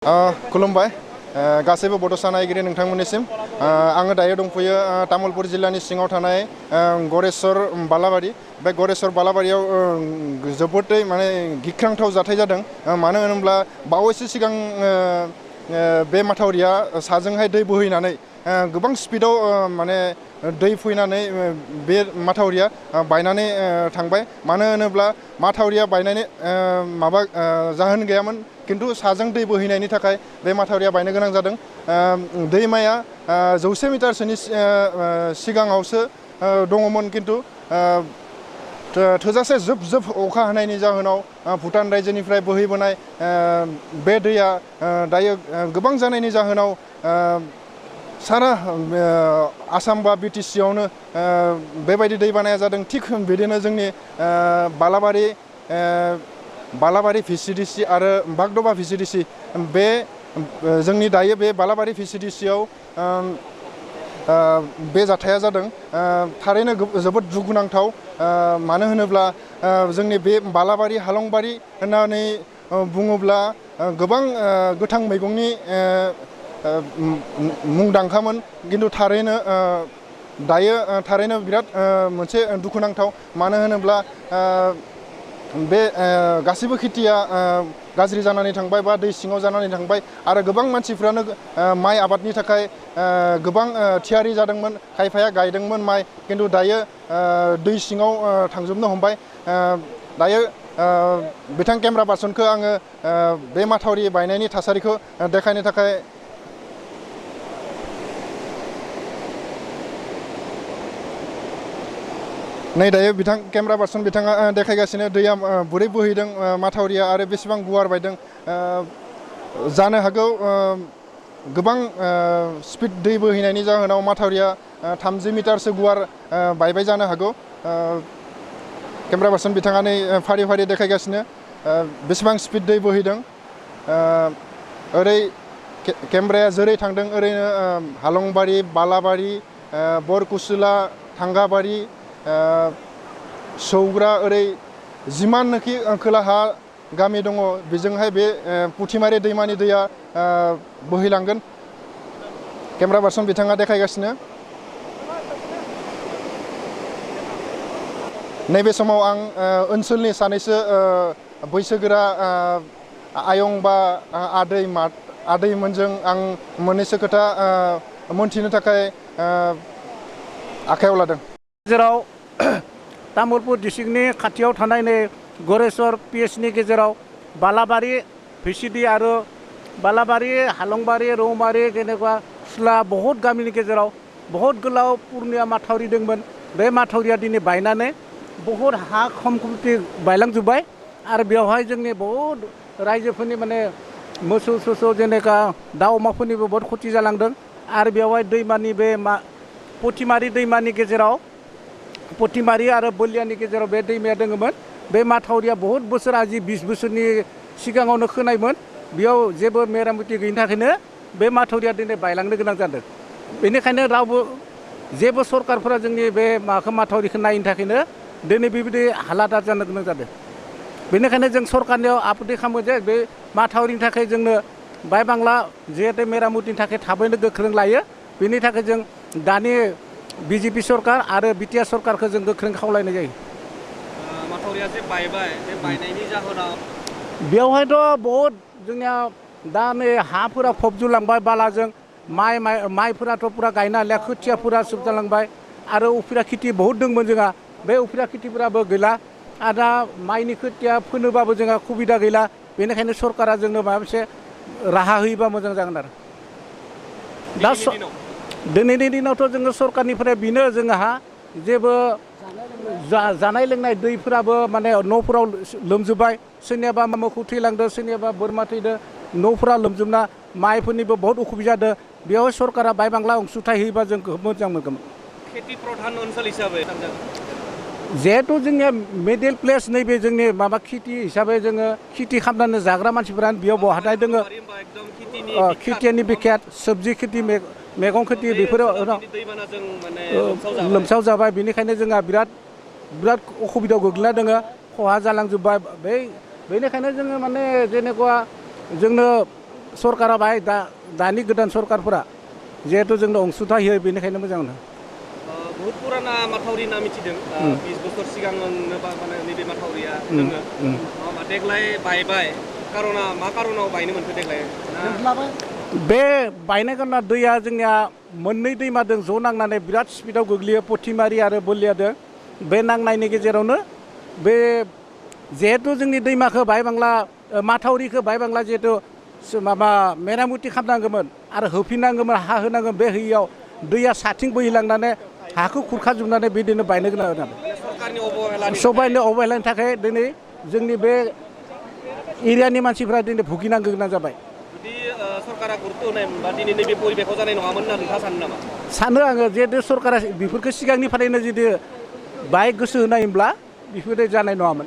खुलुमबाय गासैबो बड'सा नायगिरि नोंथांमोननिसिम आङो दायो दंफैयो तामुलपुर जिल्लानि सिङाव थानाय गरेस्वर बालाबारि बे गरेस्वर बालाबारियाव जोबोदै माने गिख्रांथाव जाथाय जादों मानो होनोब्ला बावैसो सिगां बे माथावरिया साजोंहाय दै बोहैनानै गोबां स्पिडआव माने दै फैनानै बे माथावरिया बायनानै थांबाय मानो होनोब्ला माथावरिया बायनायनि माबा जाहोन गैयामोन किन्तु साजों दै बोहैनायनि थाखाय बे माथावरिया बायनो गोनां जादों दैमाया 100 मिटारसोनि सिगाङावसो दङमोन किन्तु थोजासे जोब जोब अखा हानायनि जाहोनाव भुटान रायजोनिफ्राय बोहैबोनाय बे दैया दायो गोबां जानायनि जाहोनाव सारा आसाम बा बिटिसि आवनो बेबायदि दैबानाया जादों थिग बिदिनो जोंनि बालाबारि भिसिडिसि आरो बागदबा भिसिडिसि बे जोंनि दायो बे बालाबारि भिसिडिसियाव बे जाथाया जादों थारैनो जोबोद दुखुनांथाव मानो होनोब्ला जोंनि बे बालाबारि हालंबारि होननानै बुङोब्ला गोबां गोथां मैगंनि मुंदांखामोन किन्तु थारैनो दायो थारैनो बिराद मोनसे दुखुनांथाव मानो होनोब्ला बे गासैबो खेथिया गाज्रि जानानै थांबाय बा दै सिङाव जानानै थांबाय आरो गोबां मानसिफ्रानो माइ आबादनि थाखाय गोबां थियारि जादोंमोन खायफाया गायदोंमोन माइ किन्तु दायो दै सिङाव थांजोबनो हमबाय दायो बिथां केमेरा पार्सनखौ आङो बे माथावरि बायनायनि थासारिखौ देखायनो थाखाय नै दायो बिथां केमेरा पार्सन बिथाङा देखायगासिनो दैया बोरै बोहैदों माथावरिया आरो बेसेबां गुवार बायदों जानो हागौ गोबां स्पिड दै बोहैनायनि जाहोनाव माथावरिया 30 मिटारसो गुवार बायबाय जानो हागौ केमेरा पार्सन बिथाङा नै फारि फारि देखायगासिनो बेसेबां स्पिड दै बोहैदों ओरै केमेराया जेरै थांदों ओरैनो हालंबारि बालाबारि बरकुसुला थांगाबारि सौग्रा ओरै जिमाननोखि खोलाहा गामि दङ बेजोंहाय बे पुथिमारि दैमानि दैया बोहैलांगोन केमेरा पार्सन बिथाङा देखायगासिनो नैबे समाव आं ओनसोलनि सानैसो बैसोगोरा आयं बा आदैमोनजों आं मोननैसो खोथा मोनथिनो थाखाय आखायाव लादों गेजेराव तामुलपुर डिस्ट्रिक्टनि खाथियाव थानाय नै गरेस्वर पिएचनि गेजेराव बालाबारि भिसिडि आरो बालाबारि हालंबारि रौमारि जेनेबा खुस्ला बहुत गामिनि गेजेराव बहुत गोलाव पुरनिया माथावरि दंमोन बे माथावरिया दिनै बायनानै बहुत हा खमथि बायलांजोब्बाय आरो बेवहाय जोंनि बहुत रायजोफोरनि माने मोसौ सोसौ जेनेबा दाउ अमाफोरनिबो बहुत खथि जालांदों आरो बेवहाय दैमानि बे पुथिमारि दैमानि गेजेराव पुथिमारि आरो बोलियानि गेजेराव बे दैमाया दङमोन बे माथावरिया बहुत बोसोर आजि 20 बोसोरनि सिगाङावनो खोनायमोन बेयाव जेबो मेरामति गैयिनि थाखायनो बे माथावरिया दिनै बायलांनो गोनां जादों बेनिखायनो रावबो जेबो सरकारफोरा जोंनि बे माथावरिखौ नायनो थाखायनो दिनै बेबायदि हालादा जानो गोनां जादों बेनिखायनो जों सरकारनियाव आपत्ति खालामो जे बे माथावरिनि थाखाय जोंनो बाय बांला जिहेतु मेरामतिनि थाखाय थाबैनो गोख्रों लायो बेनि थाखाय जों दानि बिजेपि सरकार आरो बिटिआर सरकारखौ जों गोख्रों खावलायनाय जायो माथावरिया जे बायबाय बे बायनायनि जाहोनाव बेवहायथ' बहुत जोंनिया दा नै हाफोरा फबजुलांबाय बालाजों माइफोराथ' पुरा गायनो हालिया खोथियाफोरा सोबजालांबाय आरो उफेरा खेथि बहुत दंमोन जोंहा बे उफेरा खेथिफोराबो गैला आरो दा माइनि खोथिया फोनोबाबो जोंहा सुबिदा गैला बेनिखायनो सरकारा जोंनो माबा मोनसे राहा होयोबा मोजां जागोन आरो दा दिनैनि दिनावथ' जोङो सरकारनिफ्राय बेनो जोंहा जेबो जानाय लोंनाय दैफोराबो माने न'फोराव लोमजोब्बाय सोरनियाबा मोसौ थैलांदों सोरनियाबा बोरमा थैदों न'फोरा लोमजोबना माइफोरनिबो बहुत उसुबिदा जादों बेयाव सरकारा बाय बांला अनसुंथाइ होयोबा जों मोजां मोनगौमोन खेथि प्रधान ओनसोल हिसाबै जिहेतु जोंनिया मिडिल प्लेस नैबे जोंनि माबा खेथि हिसाबै जोङो खेथि खालामनानै जाग्रा मानसिफोरानो बेयाव बहाथाय दोङो खेथिनि बिख्यात सबजि खेथि मैगं खेथि बेफोरो लोमसाव जाबाय बेनिखायनो जोंहा बिराद असुबिदायाव गोग्लैना दोङो खहा जालांजोब्बाय बेनिखायनो जोङो माने जेनेबा जोंनो सरकारा बाहाय दानि गोदान सरकारफोरा जिहेतु जोंनो अनसुंथाइ होयो बेनिखायनो मोजां मोनो बहुत पुराना माथावरि होनना मिथिदों 20 बोसोर सिगांनो माने नैबे माथावरिया दोङो देग्लाय बायबाय कारना मा कारनाव बायनो मोनखो देग्लाय बे बायनाय कारना दैया जोंनिया मोननै दैमाजों ज' नांनानै बिराद स्पिडआव गोग्लैयो पथिमारि आरो बलियाजों बे नांनायनि गेजेरावनो बे जिहेतु जोंनि दैमाखौ बाय बांला माथावरिखौ बाय बांला जिहेतु माबा मेरामति खालामनांगौमोन आरो होफिननांगौमोन हा होनांगोन बे होयियाव दैया साथिं बोहैलांनानै हाखौ खुरखाजोबनानै बिदिनो बायनो गोनां जादों सबाइनि अबहेलानि थाखाय दिनै जोंनि बे एरियानि मानसिफ्रा दिनै भुगिनांगौ गोनां जाबाय जुदि सरकारा गुरुत्व होनाय मोनबा दिनै नैबे परिबेखौ जानाय नङामोन होनना नोंथाङा सानो नामा सानो आङो जिहेतु सरकारा बेफोरखौ सिगांनिफ्रायनो जुदि बाय गोसो होनायब्ला बेफोरो जानाय नङामोन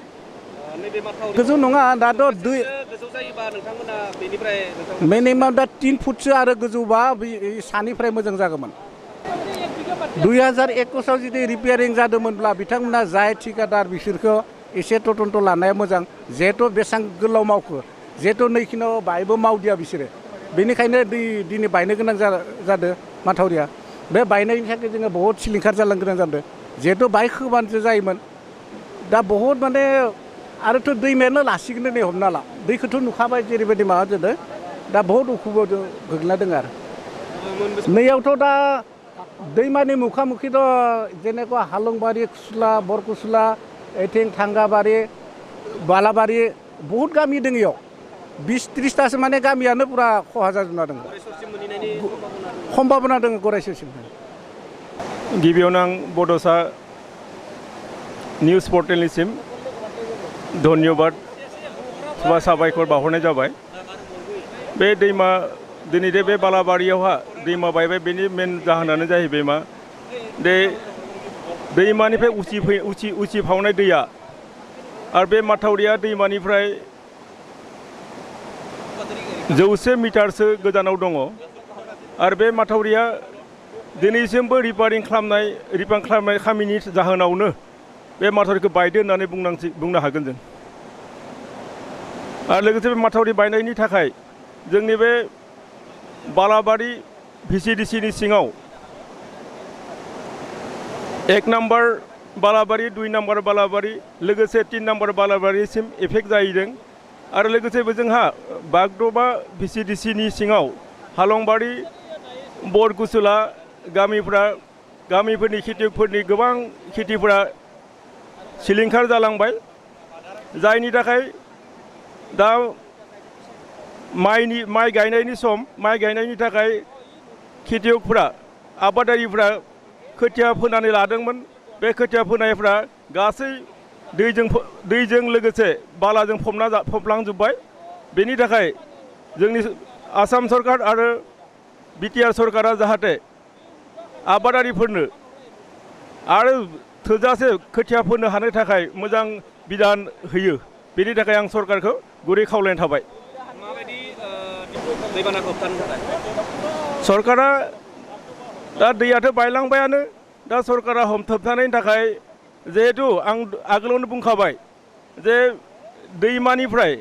गोजौ नङा दाथ' दै गोजौ जायोबा नोंथांमोना बेनिफ्राय मिनिमाम दा 3 फुटसो आरो गोजौबा सानिफ्राय मोजां जागौमोन 2021आव जुदि रिपेयारिं जादोंमोनब्ला बिथांमोना जाय ठिकादार बिसोरखौ एसे तदन्त लानाया मोजां जिहेतु बेसेबां गोलाव मावखो जिहेतु नैखिनाव बायबो मावदिया बिसोरो बेनिखायनो दिनै बायनो गोनां जादों माथावरिया बे बायनायनि थाखाय जोङो बहुत सिलिंखार जालांनो गोनां जादों जिहेतु बाय खोबानोसो जायोमोन दा बहुत माने आरोथ' दैमायानो लासिगोन नै हमना ला दैखौथ' नुखाबाय जेरैबायदि माबा जादों दा बहुत उसुबिदा गोग्लैना दङ आरो नैयावथ' दा दैमानि मुखामुखिथ' जेनेका हालंबारि खुसला बरकुसला एथिं थांगाबारि बालाबारि बहुत गामि दङ इयाव 20-30तासो माने गामियानो पुरा खहा जाजोबना दङ सम्भाबना दङ गरायसरसिम गिबियावनो आं बड'सा निउस पर्टेलनिसिम धन्यबाद बा साबायखर बावहरनाय जाबाय बे दैमा दिनै बे बालाबारियावहा दैमा बायबाय बेनि मेन जाहोनानो जाहैबाय मा दे दैमानिफ्राय उसिफावनाय दैया आरो बे माथावरिया दैमानिफ्राय 100 मिटारसो गोजानाव दङ आरो बे माथावरिया दिनैसिमबो रिपेयारिं खालामनाय खामानिनि जाहोनावनो बे माथावरिखौ बायदो होननानै बुंनो हागोन जों आरो लोगोसे बे माथावरि बायनायनि थाखाय जोंनि बे बालाबारि VCDCनि सिङाव 1 नम्बर बालाबारि 2 नम्बर बालाबारि लोगोसे 3 नम्बर बालाबारिसिम एफेक्ट जाहैदों आरो लोगोसेबो जोंहा बागदबा VCDCनि सिङाव हालंबारि बरकुसला गामिफोरनि खेथियकफोरनि गोबां खेथिफोरा सिलिंखार जालांबाय जायनि थाखाय दा माइ गायनायनि सम माइ गायनायनि थाखाय खेथियकफोरा आबादारिफ्रा खोथिया फोनानै लादोंमोन बे खोथिया फोनायफ्रा गासै दैजों लोगोसे बालाजों फबलांजोब्बाय बेनि थाखाय जोंनि आसाम सरकार आरो BTR सरकारा जाहाथे आबादारिफोरनो आरो थोजासे खोथिया फोनो हानो थाखाय मोजां बिधान होयो बेनि थाखाय आं सरकारखौ गुरै खावलायनाय थाबाय माबायदि दैबानाखौ होबथानो थाखाय सरकारा दा दैयाथ' बायलांबायानो दा सरकारा होबथानायनि थाखाय जिहेतु आं आगोलावनो बुंखाबाय जे दैमानिफ्राय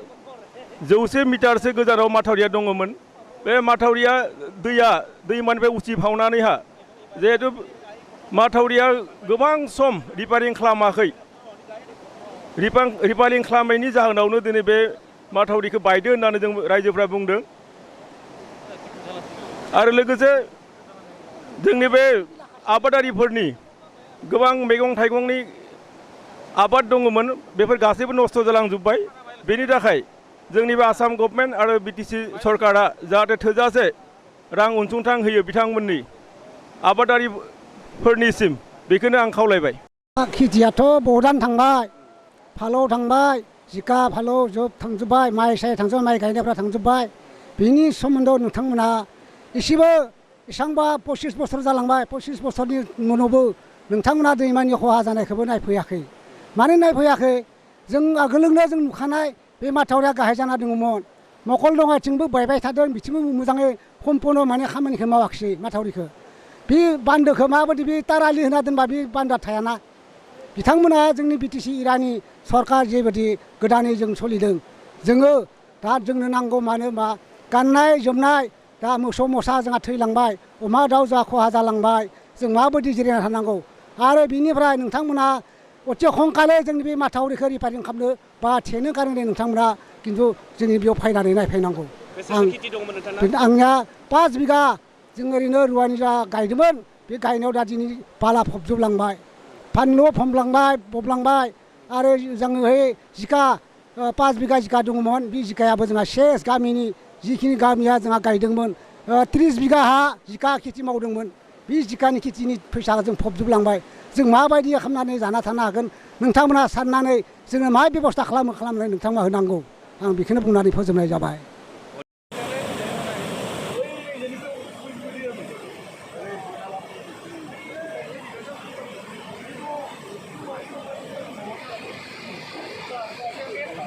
100 मिटारसो गोजानाव माथावरिया दङमोन बे माथावरिया दैमानिफ्राय उसिफावनानैहा जिहेतु माथावरिया गोबां सम रिपेयारिं खालामाखै रिपेयारिं खालामनायनि जाहोनावनो दिनै बे माथावरिखौ बायदो होननानै जों रायजोफ्रा बुंदों आरो लोगोसे जोंनि बे आबादारिफोरनि गोबां मैगं थाइगंनि आबाद दङमोन बेफोर गासैबो नस्थ' जालांजोब्बाय बेनि थाखाय जोंनि बे आसाम गभर्नमेन्ट आरो BTC सरकारा जाहाथे थोजासे रां अनसुंथाइ होयो बिथांमोननि आबादारिफोरनिसिम बेखौनो आं खावलायबाय खेथियाथ' बहुदानो थांबाय फालौ थांबाय जिखा फालौ जोब थांजोब्बाय माइ थांजोब्बाय माइ गायनायफ्रा थांजोब्बाय बिनि सोमोन्दोआव नोंथांमोना एसेबांबा 25 बोसोर जालांबाय 25 बोसोरनि उनावबो नोंथांमोना दैमानि खहा जानायखौबो नायफैयाखै मानो नायफैयाखै जों आगोलनो जों नुखानाय बे माथावरिया गाहाय जाना दङमोन मकल दङाथिंबो बायबाय थादों बिथिंबो मोजाङै सम्पन्न माने खामानिखौ मावाखिसै माथावरिखौ बे बान्दोखौ माबायदि बे तारालि होना दोनबा बे बान्दोआ थायाना बिथांमोना जोंनि BTC एरियानि सरकार जेबायदि गोदानै जों सोलिदों जोङो दा जोंनो नांगौ मानो होनबा गाननाय जोमनाय दा मोसौ मोसा जोंहा थैलांबाय अमा दाउ जोंहा खहा जालांबाय जों माबायदि जिरायना थानांगौ आरो बिनिफ्राय नोंथांमोना अति खंखाले जोंनि बे माथावरिखौ रिपारिं खालामनो बा थेनो गारनानै नोंथांमोना खिन्थु जोंनि बेयाव फैनानै नायफैनांगौ आंनिया 5 बिगा जों ओरैनो रुवानि जा गायदोंमोन बे गायनायाव दा दिनै बाला फबजोबलांबाय फानलु फबलांबाय बबलांबाय आरो जोङो जिखा 5 बिगा जिखा दङमोन बे जिखायाबो जोंहा सेस गामिनि जिखिनि गामिया जोंहा गायदोंमोन 30 बिगा हा जिखा खेथि मावदोंमोन बे जिखानि खेथिनि फैसाखौ जों फबजोबलांबाय जों माबायदि खालामनानै जाना थानो हागोन नोंथांमोना साननानै जोङो मा बेबस्था खालामनानै नोंथांमोना होनांगौ आं बेखौनो बुंनानै फोजोबनाय जाबाय